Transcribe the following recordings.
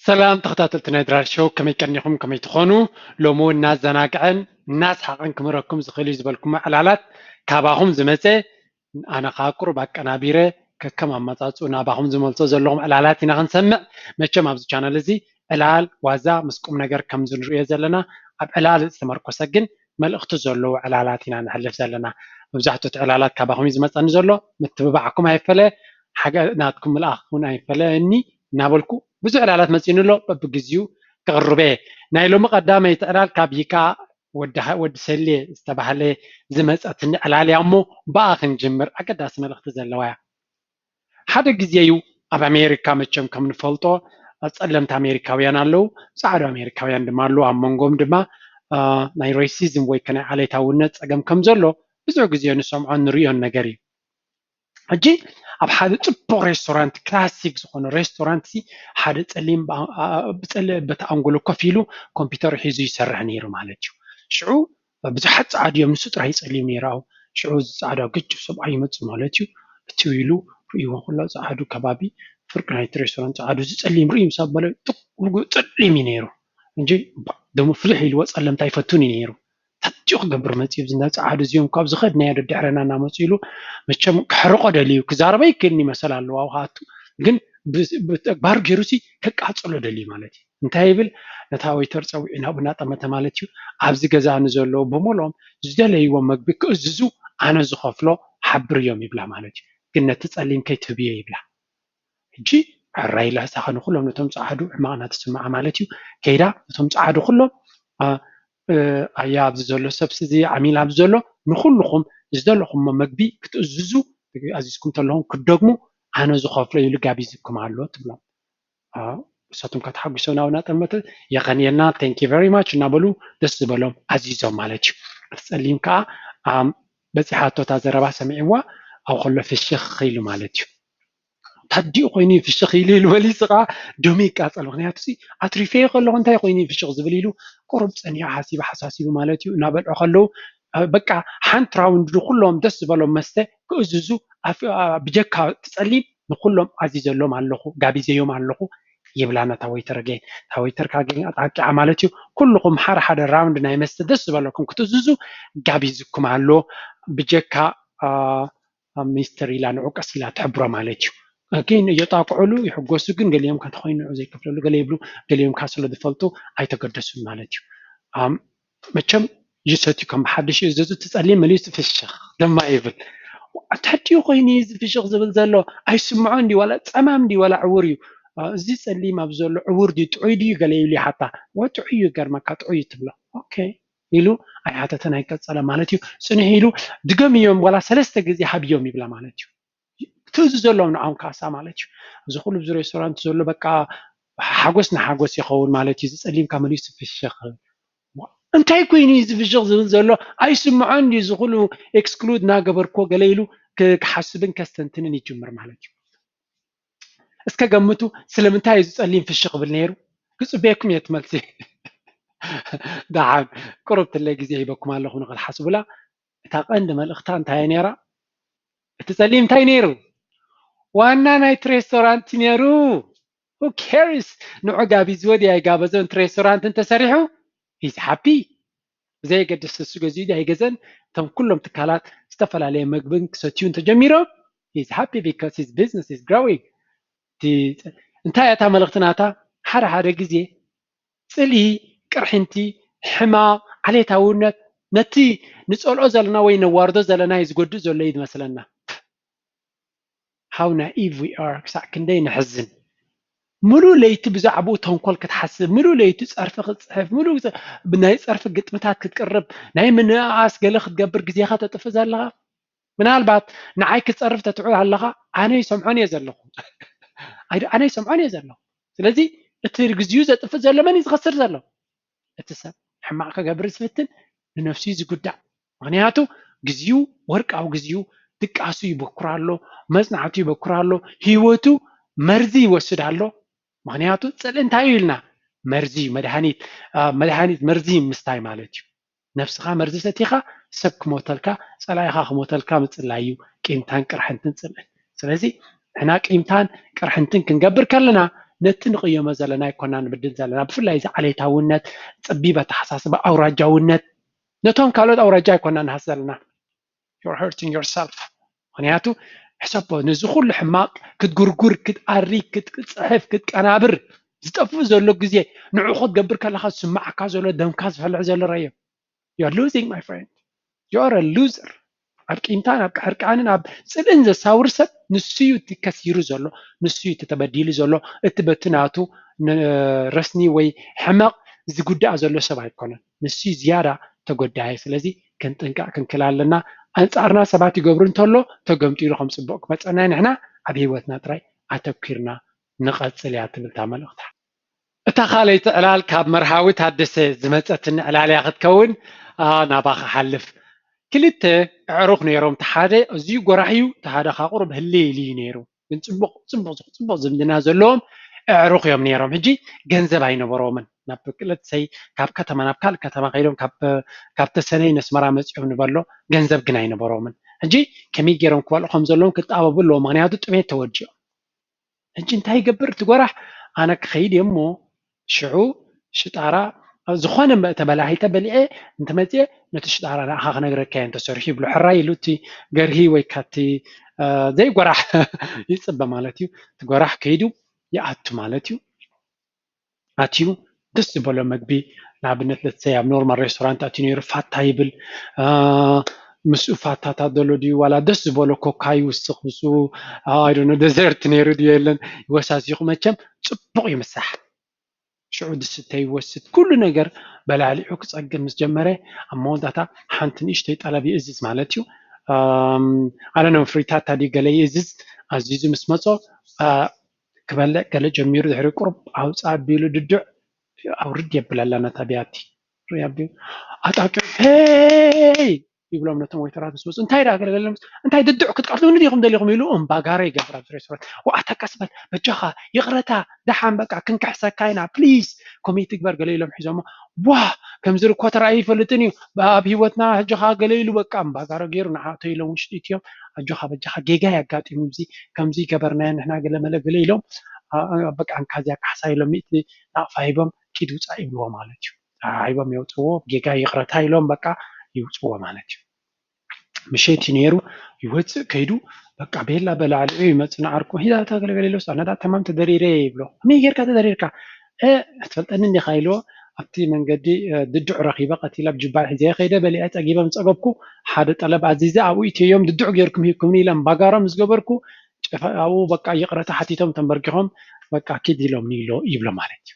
ሰላም ተኸታተልቲ ናይ ድራር ሾው፣ ከመይ ቀኒኹም? ከመይ ትኾኑ? ሎሚ እውን እናዘናግዐን እናስሓቕን ክምህረኩም ዝኽእል እዩ ዝበልኩሞ ዕላላት ካባኹም ዝመፀ፣ ኣነ ከዓ ቁሩብ ኣቀናቢረ ከከም ኣመፃፅኡ ናባኹም ዝመልሶ ዘለኹም ዕላላት ኢና ክንሰምዕ። መቸም ኣብዚ ቻነል እዚ ዕላል ዋዛ ምስ ቁም ነገር ከም ዝንርእዮ ዘለና፣ ኣብ ዕላል ዝተመርኮሰ ግን መልእኽቲ ዘለዎ ዕላላት ኢና ነሕልፍ ዘለና። መብዛሕትኡ እቲ ዕላላት ካባኹም እዩ ዝመፀኒ ዘሎ። ምትብባዕኩም ኣይፈለ፣ ሓገ ናትኩም ምልኣኽ እውን ኣይፈለኒ እናበልኩ ብዙሕ ዕላላት መፂኡኒ ኣሎ። በብግዚኡ ክቕርበ ናይ ሎሚ ቀዳመይቲ ዕላል ካብ ይካ ወዲ ሰሌ ዝተባህለ ዝመፀትኒ ዕላል እያ እሞ ብኣ ክንጅምር። ኣገዳሲ መልእኽቲ ዘለዋ እያ። ሓደ ግዜ እዩ ኣብ ኣሜሪካ፣ መቸም ከም ንፈልጦ ጸለምቲ ኣሜሪካውያን ኣለዉ፣ ጻዕዳ ኣሜሪካውያን ድማ ኣለዉ። ኣብ መንጎም ድማ ናይ ሬሲዝም ወይ ከ ናይ ዓሌታውነት ጸገም ከም ዘሎ ብዙሕ ግዜ ንሰምዖን ንርእዮን ነገር እዩ። ሕጂ ኣብ ሓደ ጽቡቕ ሬስቶራንት፣ ክላሲክ ዝኾነ ሬስቶራንት፣ ሓደ ጸሊም በቲ ኣንጎሎ ኮፍ ኢሉ ኮምፒውተር ሒዙ ይሰርሕ ነይሩ ማለት እዩ። ሽዑ ብዙሓት ጸዓዱ እዮም፣ ንሱ ጥራይ ጸሊም ነይሩ። ሽዑ እዚ ጸዓዳ ገጭ ሰብኣይ ይመጽእ ማለት እዩ። እቲ ኢሉ ርእይዎ ከሎ ጸዓዱ ከባቢ ፍርቂ ናይቲ ሬስቶራንት ጸዓዱ፣ እዚ ጸሊም ርእዩ ምስ ኣበለ፣ ጡቕ፣ ርጉእ ጸሊም እዩ ነይሩ እንጂ፣ ደሞ ፍልሕ ኢልዎ ጸለምታ ኣይፈቱን እዩ ነይሩ። እንታይ ክገብር መጽዩ? እዚ እንዳ ጸዓዱ እዚኦም ካብ ዝኸድናዮ ደድሕረና እናመጹ ኢሉ መቸም ከሕርቆ ደልዩ፣ ክዛረቦ ይክእልኒ መሰል ኣለዎ ኣብኡ ክኣቱ፣ ግን ብተግባር ገይሩሲ ከቃጽሎ ደልዩ ማለት እዩ። እንታይ ይብል? ነታ ወይተር ጸዊዑ ናብኡ እናጠመተ ማለት እዩ፣ ኣብዚ ገዛ ንዘለዉ ብምልኦም ዝደለይዎ መግቢ ክእዝዙ ኣነ ዝኸፍሎ ሓብርዮም ይብላ ማለት እዩ። ግን ነቲ ጸሊም ከይትህብዮ ይብላ። ሕጂ ሕራይ ኢላ ሳኸ ንኩሎም ነቶም ጸዓዱ ሕማቕ እናተሰምዓ ማለት እዩ ከይዳ ነቶም ጸዓዱ ኩሎም ኣያ ኣብዚ ዘሎ ሰብሲ እዚ ዓሚል ኣብዚ ዘሎ ንኩልኹም ዝደለኹሞ መግቢ ክትእዝዙ ኣዚዝኩም ተለኹም ክትደግሙ ኣነ ዝኸፍሎ ኢሉ ጋቢዝኩም ኣሎ ትብሎም። እሳቶም ከተሓጒሶም ናብ እናጠመተ የቐንየልና፣ thank you very much እናበሉ ደስ ዝበሎም ኣዚዞም ማለት እዩ። እቲ ጸሊም ከዓ በፂሓቶ እታ ዘረባ ሰሚዕዋ ኣብ ከሎ ፍሽኽ ኢሉ ማለት እዩ። ታዲኡ ኮይኑ እዩ ፍሽኽ ኢሉ ኢሉ መሊሱ ከዓ ደሙ ይቃጸል። ምክንያቱ ኣትሪፈዮ ከለኹ እንታይ ኮይኑ እዩ ፍሽኽ ዝብል ኢሉ ቁሩብ ጸኒሑ ሓሲቡ ሓሳሲቡ ማለት እዩ። እናበልዑ ከለዉ በቃ ሓንቲ ራውንድ ንኩሎም ደስ ዝበሎም መስተ ክእዝዙ ብጀካ እቲ ጸሊም ንኩሎም ኣዚዘሎም ኣለኹ፣ ጋቢዘዮም ኣለኹ ይብላ ነታ ወይተር። ገ እታ ወይተር ከዓ ገ ኣጣቂዓ ማለት እዩ። ኩልኹም ሓደ ሓደ ራውንድ ናይ መስተ ደስ ዝበለኩም ክትእዝዙ ጋቢዝኩም ኣሎ ብጀካ ሚስተር ኢላ ንዑ ቀስ ኢላ ትሕብሮ ማለት እዩ። ግን እየጣቅዑሉ ይሕጎሱ፣ ግን ገሊኦም ከተኮይኑ ንዑ ዘይከፍለሉ ገለ ይብሉ፣ ገሊኦም ከዓ ስለ ዝፈልጡ ኣይተገደሱን ማለት እዩ። መቸም ይሰትዩ ከም ብሓድሽ እዩ ዝዙ ትጸሊም መሊሱ ፍሽኽ ድማ ይብል። ተዲኡ ኮይኑ እዩ ዝፍሽኽ ዝብል ዘሎ ኣይስምዖ እንዲ ዋላ ጸማም እንዲ ዋላ ዕውር እዩ። እዚ ጸሊም ኣብ ዘሎ ዕውር ድዩ ጥዑይ ድዩ ገለ ይብሉ ይሓታ። ወ ጥዑይ እዩ ገርመካ ጥዑይ እዩ ትብሎ። ኦኬ ኢሉ ኣይሓተተን ኣይቀጸለ ማለት እዩ። ጽንሕ ኢሉ ድገምዮም ዋላ ሰለስተ ግዜ ሃብዮም ይብላ ማለት እዩ። ትእዝዘሎም ንዖም ካሳ ማለት እዩ። እዚ ኩሉ ኣብዚ ሬስቶራንት ዘሎ በቃ ሓጎስ ንሓጎስ ይኸውን ማለት እዩ። ዝጸሊምካ መሊሱ ፍሽኽ። እንታይ ኮይኑ እዩ ዝፍሽኽ ዝብል ዘሎ? ኣይስምዖን ድዩ? እዚ ኩሉ ኤክስክሉድ እናገበርክዎ ገለ ኢሉ ክሓስብን ከስተንትንን ይጅምር ማለት እዩ። እስከ ገምቱ፣ ስለምንታይ እዩ ዝጸሊም ፍሽኽ ክብል ነይሩ? ክጽበየኩም እየ እቲ መልሲ። ደሓን ቁሩብ ትለይ ግዜ ሂበኩም ኣለኹ ንኽትሓስቡላ። እታ ቀንዲ መልእኽታ እንታይ እያ ነይራ? እቲ ጸሊም እንታይ ነይሩ? ዋና ናይቲ ሬስቶራንት ነይሩ። Who cares? ንዑ ጋቢዝዎ ድዩ ኣይጋበዞን፣ እቲ ሬስቶራንት እንተሰሪሑ he's happy። ብዘየገድስ እሱ ገዚኡ ድዩ ኣይገዘን፣ እቶም ኩሎም ትካላት ዝተፈላለየ መግብን ክሰትዩ እንተጀሚሮም he's happy because his business is growing። እንታይ እታ መልእኽቲ ናታ? ሓደ ሓደ ግዜ ጽልኢ፣ ቅርሕንቲ፣ ሕማቕ፣ ዓሌታውነት ነቲ ንጸልኦ ዘለና ወይ ነዋርዶ ዘለና እዩ ዝጎድእ ዘሎ እዩ ዝመስለና። How naive we are፣ ክሳዕ ክንደይ ንሕዝን። ምሉእ ለይቲ ብዛዕባኡ ተንኮል ክትሓስብ፣ ምሉእ ለይቲ ጸርፊ ክትጽሕፍ፣ ምሉእ ናይ ጸርፊ ግጥምታት ክትቅርብ፣ ናይ ምንእኣስ ገለ ክትገብር ግዜኻ ተጥፍእ ዘለኻ። ምናልባት ንዓይ ክጸርፍ ተትውዕል ኣለኻ ኣነ ይሰምዖን እየ ዘለኹ። ኣነ ይሰምዖን እየ ዘለኹ። ስለዚ እቲ ግዜኡ ዘጥፍእ ዘሎ መን እዩ ዝኸስር ዘሎ? እቲ ሰብ ሕማቕ ክገብር ዝፍትን ንነፍሱ እዩ ዝጉዳእ። ምክንያቱ ግዜኡ ወርቃዊ ግዜኡ ድቃሱ ይበኩር ኣሎ፣ መጽናዕቱ ይበኩር ኣሎ፣ ህይወቱ መርዚ ይወስድ ኣሎ። ምክንያቱ ጽልኢ እንታይ እዩ ኢልና መርዚ እዩ፣ መድሃኒት መድሃኒት መርዚ ምስታይ ማለት እዩ። ነብስኻ መርዚ ሰቲኻ ሰብ ክሞተልካ ጸላኢኻ ክሞተልካ ምጽላይ እዩ ቂምታን ቅርሕንትን ጽልእን። ስለዚ ንሕና ቂምታን ቅርሕንትን ክንገብር ከለና ነቲ ንቕየሞ ዘለና ኣይኮና ንብድል ዘለና። ብፍላይ እዚ ዓሌታውነት፣ ጸቢብ ኣተሓሳስባ፣ ኣውራጃውነት፣ ነቶም ካልኦት ኣውራጃ ኣይኮና ንሃስ ዘለና። You're hurting yourself። ምክንያቱ ሕሰቦ፣ ነዚ ኩሉ ሕማቕ ክትጉርጉር፣ ክትኣሪ፣ ክትጽሕፍ፣ ክትቀናብር ዝጠፍእ ዘሎ ግዜ፣ ንዑ ክትገብር ከለኻ ዝስማዓካ ዘሎ፣ ደምካ ዝፈልሕ ዘሎ ረዮ። You're losing, my friend. You're a loser። ኣብ ቂምታን ኣብ ሕርቃንን ኣብ ጽልእን ዘሳውር ሰብ ንሱ እዩ እቲ ከሲሩ ዘሎ፣ ንሱ እዩ እቲ ተበዲሉ ዘሎ። እቲ በቲ ናቱ ረስኒ ወይ ሕመቕ ዝጉዳእ ዘሎ ሰብ ኣይኮነን። ንሱ እዩ ዝያዳ ተጎዳኢ። ስለዚ ክንጥንቀቕ ክንክል ኣለና። ኣንጻርና ሰባት ይገብሩ እንተሎ ተገምጢሉ ከም ጽቡቕ ክመጸና ንሕና ኣብ ህይወትና ጥራይ ኣተኪርና ንቐጽል እያ ትብል እታ መልእኽታ። እታ ካልኣይቲ ዕላል ካብ መርሃዊ ታደሰ ዝመጸትኒ ዕላል እያ ክትከውን። ናባ ክሓልፍ ክልተ ኣዕሩኽ ነይሮም። እቲ ሓደ ኣዝዩ ጎራሕ እዩ፣ እቲ ሓደ ከዓ ቁሩብ ህልይ ኢሉ እዩ ነይሩ። ግን ፅቡቕ ፅቡቕ ፅቡቕ ዝምድና ዘለዎም ኣዕሩኽ እዮም ነይሮም። ሕጂ ገንዘብ ኣይነበሮምን። ናብ ክልተ ሰይ ካብ ከተማ ናብ ካልእ ከተማ ከይዶም ካብ ተሰነይ ነስመራ መፂኦም ንበሎ፣ ገንዘብ ግን ኣይነበሮምን። ሕጂ ከመይ ገይሮም ክበልዑ ከም ዘለዎም ክጣበቡ ኣለዎም፣ ምክንያቱ ጥሜት ተወዲኦም። ሕጂ እንታይ ይገብር እቲ ጎራሕ? ኣነ ክኸይድ እየ እሞ ሽዑ ሽጣራ ዝኾነ ተበላሂተ በሊዐ እንተመፅአ ነቲ ሽጣራ ንኣኻ ክነግረካ እየ እንተሰርሑ ይብሎ። ሕራይ ኢሉ እቲ ገርሂ ወይ ካቲ ዘይጎራሕ ይፅበ ማለት እዩ። እቲ ጎራሕ ከይዱ ይኣቱ ማለት እዩ። ኣትዩ ደስ ዝበሎ መግቢ ንኣብነት ለትሰይ ኣብ ኖርማል ሬስቶራንት ኣትዩ ነይሩ ፋታ ይብል። ምስኡ ፋታታት ዘሎ ድዩ ዋላ ደስ ዝበሎ ኮካ ይውስኽ ምስኡ ኣይዶኖ ደዘርት ነይሩ ድዩ የለን ይወሳሲኹ። መቸም ፅቡቕ ይምሳሕ። ሽዑ ዝስተ ይወስድ ኩሉ ነገር በላሊዑ ክፀግብ ምስ ጀመረ ኣብ መወዳእታ ሓንቲ ንእሽተይ ጠለብ ይእዝዝ ማለት እዩ። ኣለነም ፍሪታታ ድዩ ገለ ይእዝዝ። ኣዚዙ ምስ መፆ ክበልዕ ገለ ጀሚሩ ድሕሪ ቁሩብ ኣውፃ ኣቢሉ ድዱዕ ኣውርድ የብለላ ነታ ቢያቲ ኣጣቂዑ ሄይ ይብሎም ነቶም ወይተራት ምስ መፁ እንታይ ደኣ ገለገለ እንታይ ድዱዕ ክትቀትሉኒ ዲኹም ደሊኹም ኢሉ እምባጋረ ይገብር ኣብዚ ሬስቶራንት። ዋኣታ ቀስ በል በጃኻ ይቕረታ ደሓን በቃ ክንክሕሰካ ኢና ፕሊዝ ኮሜቲ ግበር ገለ ኢሎም ሒዞሞ። ዋ ከምዚ ርኮ ተራእዩ ይፈልጥን እዩ ኣብ ህይወትና ሕጂ ኸዓ ገለ ኢሉ በቃ እምባጋረ ገይሩ ንዓእቶ ኢሎም ውሽጢ እትዮም ኣጆኻ በጃኻ ጌጋ የጋጢሙ እዚ ከምዚ ገበርናዮ ንሕና ገለ መለ ገለ ኢሎም በቃ እንካ እዚኣ ካሕሳ ኢሎም ሚእቲ ናቕፋ ሂቦም ኪድ ውፃእ ይብልዎ ማለት እዩ። ተሓሒቦም የውፅዎ ጌጋ ይቕረታ ኢሎም በቃ ይውፅዎ ማለት እዩ። ምሸት እዩ ነይሩ ይወፅእ ከይዱ በቃ ቤላ በላዕሊዑ ይመፅእ ንዓርኩ ሂዳ እታ ገለገለ ኢሎስ ኣነ ዳ ተማም ተደሪረ እየ ይብሎ። ከመይ ጌርካ ተደሪርካ? እ ትፈልጠኒ እንዲኻ ኢልዎ ኣብቲ መንገዲ ድድዑ ረኺበ ቀቲለ ኣብ ጅባይ ሒዘ ከይደ በሊዐ ፀጊበ ምስ ፀገብኩ ሓደ ጠለብ ኣዚዘ ኣብኡ ኢትዮም ድድዑ ጌርኩም ሂብኩምኒ ኢለ እምባጋሮም ምስ ገበርኩ ኣብኡ በቃ ይቕረታ ሓቲቶም ተንበርኪኾም በቃ ኪድ ኢሎምኒ ኢሎ ይብሎ ማለት እዩ።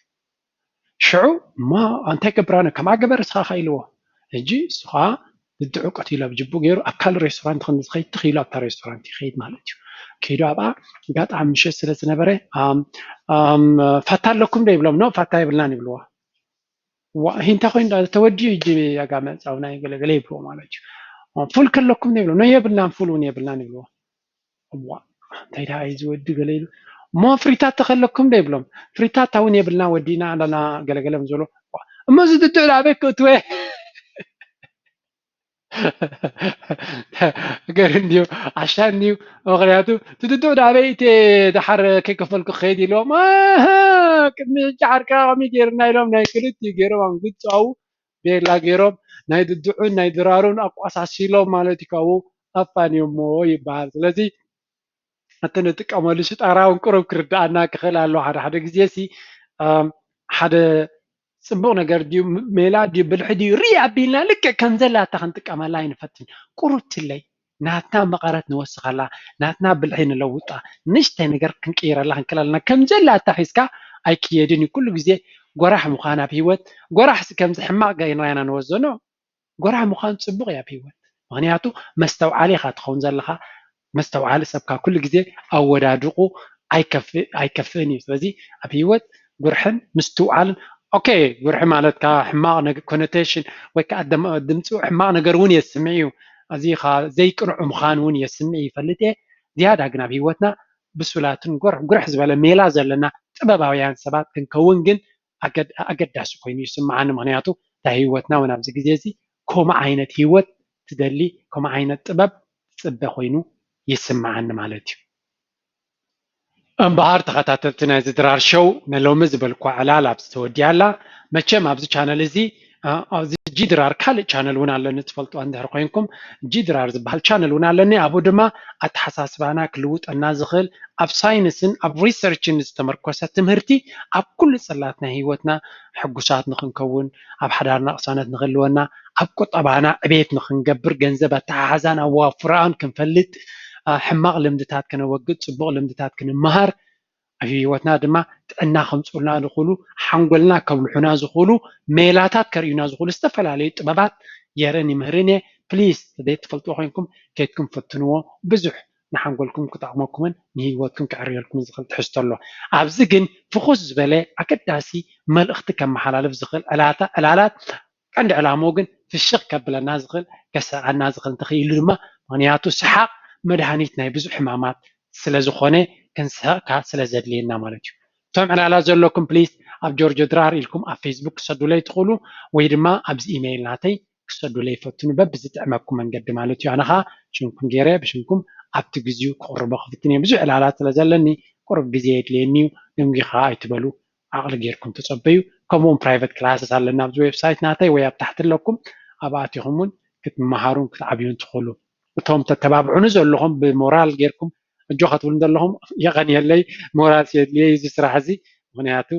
ሽዑ እማ እንታይ ገብራነ ከምኣ ገበር እስኻ ኢልዎ። ሕጂ እሱ ከዓ ድድዑ ቀቲሉ ኣብ ጅቡ ገይሩ ኣብ ካልእ ሬስቶራንት ከም ዝኸይድ ትኽ ኢሉ ኣብታ ሬስቶራንት ይኸይድ ማለት እዩ። ከይዱ ኣብኣ ኣጋጣሚ ምሸት ስለ ዝነበረ ፋታ ኣለኩም ዶ ይብሎም። ኖ ፋታ የብልናን ይብልዎ። ዋ ሂንታ ኮይኑ ተወዲኡ ሕጂ ኣጋ መፃውና ገለገለ ይብልዎ ማለት እዩ። ፉል ከለኩም ዶ ይብሎም። ኖ የብልናን ፉል እውን የብልናን ይብልዎ። እዋ እንታይ ደኣ እዩ ዝወዲ ገለ ኢሉ እሞ ፍሪታት ተኸለኩም ዶ ይብሎም። ፍሪታት እውን የብልና ወዲና ኣለና ገለገለ ምስ በሎ እሞ እዚ ድድዕ ኣበይ ክእትወ ገር እንዲዩ ዓሻ እንዲዩ ምክንያቱ ትድድዕ ዳበይ እቲ ድሓር ከይከፈልኩ ክኸይድ ኢሎም ቅድሚ ሕጂ ዓርካ ከመይ ገይርና ኢሎም ናይ ክልቲኡ ገይሮም ኣንግጫው ቤላ ገይሮም ናይ ድድዑን ናይ ድራሩን ኣቋሳሲሎም ማለት እዩ ካብኡ ኣፋንዮሞ ይበሃል። ስለዚ እቲ ንጥቀመሉ ሽጣራ እውን ቅሩብ ክርድኣና ክኽእል ኣለዎ። ሓደ ሓደ ግዜ ሲ ሓደ ፅቡቕ ነገር ድዩ ሜላ ድዩ ብልሒ ድዩ ርኢ ኣቢልና ልክዕ ከም ዘላታ ክንጥቀመላ ኣይንፈትን። ቁሩብ ትለይ ናትና መቐረት ንወስኸላ፣ ናትና ብልሒ ንለውጣ፣ ንእሽተይ ነገር ክንቅይረላ ክንክእል ኣለና። ከም ዘላታ ሒዝካ ኣይክየድን እዩ። ኩሉ ግዜ ጎራሕ ምዃን ኣብ ህይወት፣ ጎራሕ ሲ ከምዚ ሕማቕ ጌርና ኢና ንወዘኖ። ጎራሕ ምዃን ፅቡቕ እዩ ኣብ ህይወት። ምኽንያቱ መስተውዓሊ ኢኻ ትኸውን ዘለኻ። መስተውዓሊ ሰብ ካብ ኩሉ ግዜ ኣወዳድቑ ኣይከፍእን እዩ። ስለዚ ኣብ ህይወት ጉርሕን ምስትውዓልን ኦኬ ጉርሒ ማለት ከዓ ሕማቕ ኮኖቴሽን ወይ ከዓ ድምፂ ሕማቕ ነገር እውን የስምዕ እዩ። እዚ ዘይቅኑዕ ምዃን እውን የስምዕ ይፈልጥ እየ። ዝያዳ ግን ኣብ ህይወትና ብሱላትን ጎርሕ ዝበለ ሜላ ዘለና ጥበባውያን ሰባት ክንከውን ግን ኣገዳሲ ኮይኑ ይስምዓኒ። ምኽንያቱ እታ ህይወትና እውን ኣብዚ ግዜ እዚ ከምኡ ዓይነት ህይወት ትደሊ፣ ከምኡ ዓይነት ጥበብ ትፅበ ኮይኑ ይስምዓኒ ማለት እዩ። እምበሃር ተኸታተልቲ ናይዚ ድራር ሸው፣ ንሎሚ ዝበልኳ ዕላል ኣብዚ ተወዲኣ ኣላ። መቸም ኣብዚ ቻነል እዚ፣ እ፣ ኣብዚ ጂ ድራር ካልእ ቻነል እውን ኣለኒ፣ ትፈልጡ እንድሕር ኮይንኩም። ጂ ድራር ዝበሃል ቻነል እውን ኣለኒ። ኣብኡ ድማ ኣተሓሳስባና ክልውጠና ዝኽእል፣ ኣብ ሳይንስን ኣብ ሪሰርችን ዝተመርኮሰ ትምህርቲ፣ ኣብ ኩሉ ጽላት ናይ ህይወትና ሕጉሳት ንኽንከውን፣ ኣብ ሓዳርና ቅሳነት ንኽህልወና፣ ኣብ ቁጠባና ዕቤት ንኽንገብር፣ ገንዘብ ኣተሓሓዛን ኣዋፍራን ክንፈልጥ፣ እ፣ ሕማቕ ልምድታት ከነወግድ፣ ጽቡቕ ልምድታት ክንመሃር፣ ኣብ ህይወትና ድማ ጥዕና ከምጽኡልና ዝኽእሉ፣ ሓንጎልና ከብልሑና ዝኽእሉ፣ ሜላታት ከርእዩና ዝኽእሉ ዝተፈላለዩ ጥበባት የረን ይምህርን እየ። ፕሊዝ፣ ዘይትፈልጥዎ ኮይንኩም ከይድኩም ፈትንዎ። ብዙሕ ንሓንጎልኩም ክጠቕመኩምን ንህይወትኩም ከዕርየልኩም ዝኽእል ትሕዝቶ ኣሎ። ኣብዚ ግን ፍኹስ ዝበለ ኣገዳሲ መልእኽቲ ከመሓላልፍ ዝኽእል ዕላታ-፣ ዕላላት፣ ቀንዲ ዕላምኡ ግን ፍሽኽ ከብለና ዝኽእል፣ ከስሕቐና ዝኽእል እንተኽኢሉ ድማ፣ ምኽንያቱ ሰሓቕ መድሃኒት ናይ ብዙሕ ሕማማት ስለ ዝኾነ፣ ክንስሕቕካ ስለ ዘድልየና ማለት እዩ። እቶም ዕላላት ዘለኩም ፕሊዝ ኣብ ጆርጆ ድራር ኢልኩም ኣብ ፌስቡክ ክሰዱለይ ትኽእሉ፣ ወይ ድማ ኣብዚ ኢሜይል ናተይ ክሰዱለይ ይፈትኑ፣ በብዝጥዕመኩም መንገዲ ማለት እዩ። ኣነ ኸኣ ሽምኩም ገይረ ብሽምኩም ኣብቲ ግዜኡ ክቕርቦ ክፍትን እየ። ብዙሕ ዕላላት ስለ ዘለኒ ቁሩብ ግዜ የድልየኒ እዩ፣ ደንጒኻ ኣይትበሉ፣ ዓቕሊ ጌርኩም ተጸበዩ። ከምኡውን ፕራይቨት ክላስስ ኣለና ኣብዚ ዌብሳይት ናተይ ወይ ኣብ ታሕቲ ኣለኩም፣ ኣብ ኣቲኹም እውን ክትመሃሩን ክትዓብዩን ትኽእሉ። እቶም ተተባብዑኒ ዘለኹም ብሞራል ጌርኩም ኣጆኻ ትብሉ ዘለኹም የቐንየለይ፣ ሞራል የድልየ እዚ ስራሕ እዚ። ምኽንያቱ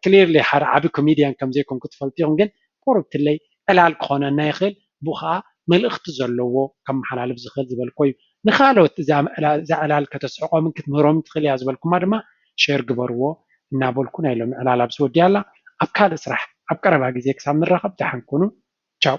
ክሊርሊ ሓደ ዓቢ ኮሜድያን ከም ዘይኮንኩ ትፈልጡ ኢኹም፣ ግን ቁሩብ ትለይ ዕላል ክኾነና ይኽእል፣ ብኡ ኸኣ መልእኽቲ ዘለዎ ከመሓላልፍ ዝኽእል ዝበልኮ እዩ። ንኻልኦት እዛ ዕላ-፣ እዛ ዕላል ከተስሕቖምን ክትምህሮምን ትኽእል እያ ዝበልኩማ ድማ ሼር ግበርዎ እናበልኩ ናይ ሎሚ ዕላል ኣብዚ ወዲኣ ኣላ። ኣብ ካልእ ስራሕ ኣብ ቀረባ ግዜ ክሳብ ንራኸብ ደሓን ኩኑ። ቻው።